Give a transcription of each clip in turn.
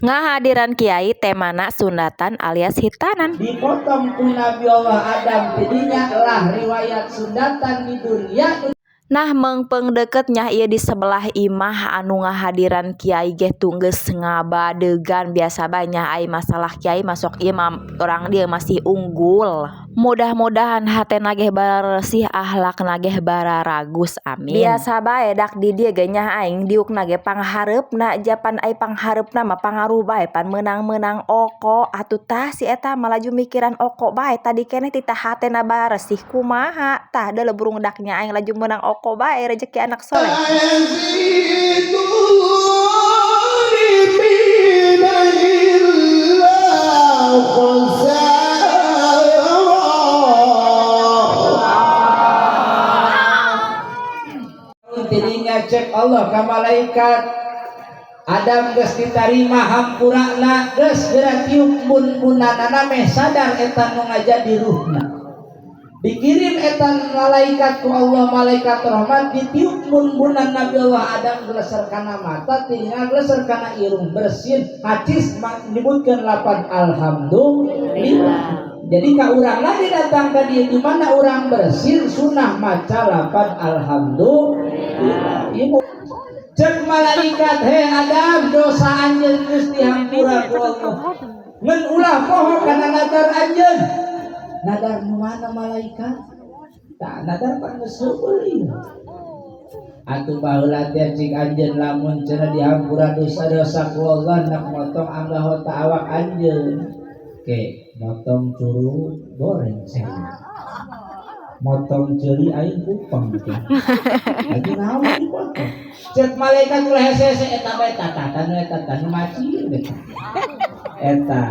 Ngahadiran kiai temana sunatan alias hitanan. Dipotong ku Nabi Allah Adam, tidinya lah riwayat sunatan di dunia. Nah, meungpeung deket nya ieu di sebelah imah anu ngahadiran kiai ge geus ngabadegan. Biasa bae nya, ai masalah kiai masuk ieu mah urang dieu masih unggul. Mudah-mudahan hatena ge bersih, akhlakna ge bararagus, amin. Biasa bae dak di dieu ge nya, aing diukna ge panghareupna japan, ai panghareupna mah pangaruh bae pan meunang-meunang oko atuh. Tah, si eta mah laju mikiran oko bae tadi keneh, titah hatena baresih kumaha. Tah, deuleu burung dak nya, aing laju meunang oko bae, rezeki anak soleh. يزيد الظالمين إلا خسارا. Tidinya cek Allah ka malaikat, "Adam geus ditarima hampurana, geus geura tiup bun-bunanana meh sadar eta nu ngajadi ruhna." Dikirim eta malaikat ku Allah, malaikat rahmat, ditiup bun-bunan Nabi Allah Adam, geleser kana mata, tidinya geleser kana irung, bersin, hacis, menyebutkan lapan alhamdulillah. Jadi ka urang lagi datang ke dia, di mana orang bersin sunah maca lapan alhamdulillah. Ibu cek malaikat, "He Adam, dosa anjeun geus dihampura ku Allah, ngan ulah poho kana nadar anjeun." "Nadar nu mana, malaikat?" "Tak nadar pan geus heubeul atuh baheula teh, cik anjeun lamun cenah dihampura dosa-dosa ku Allah nak motong anggota awak anjeun, ke motong curug goreng saya, motong ceuli aing kupang ke lagi, naon dipotong?" Cek malaikat, "Ulah hese-hese, eta bae tatatan eta tah nu macir eta." Eta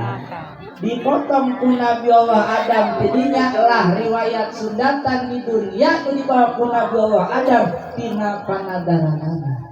dipotong ku Nabi Allah Adam, tidinya lah riwayat sunatan di dunia nu dibawa ku Nabi Allah Adam tina panadaranana.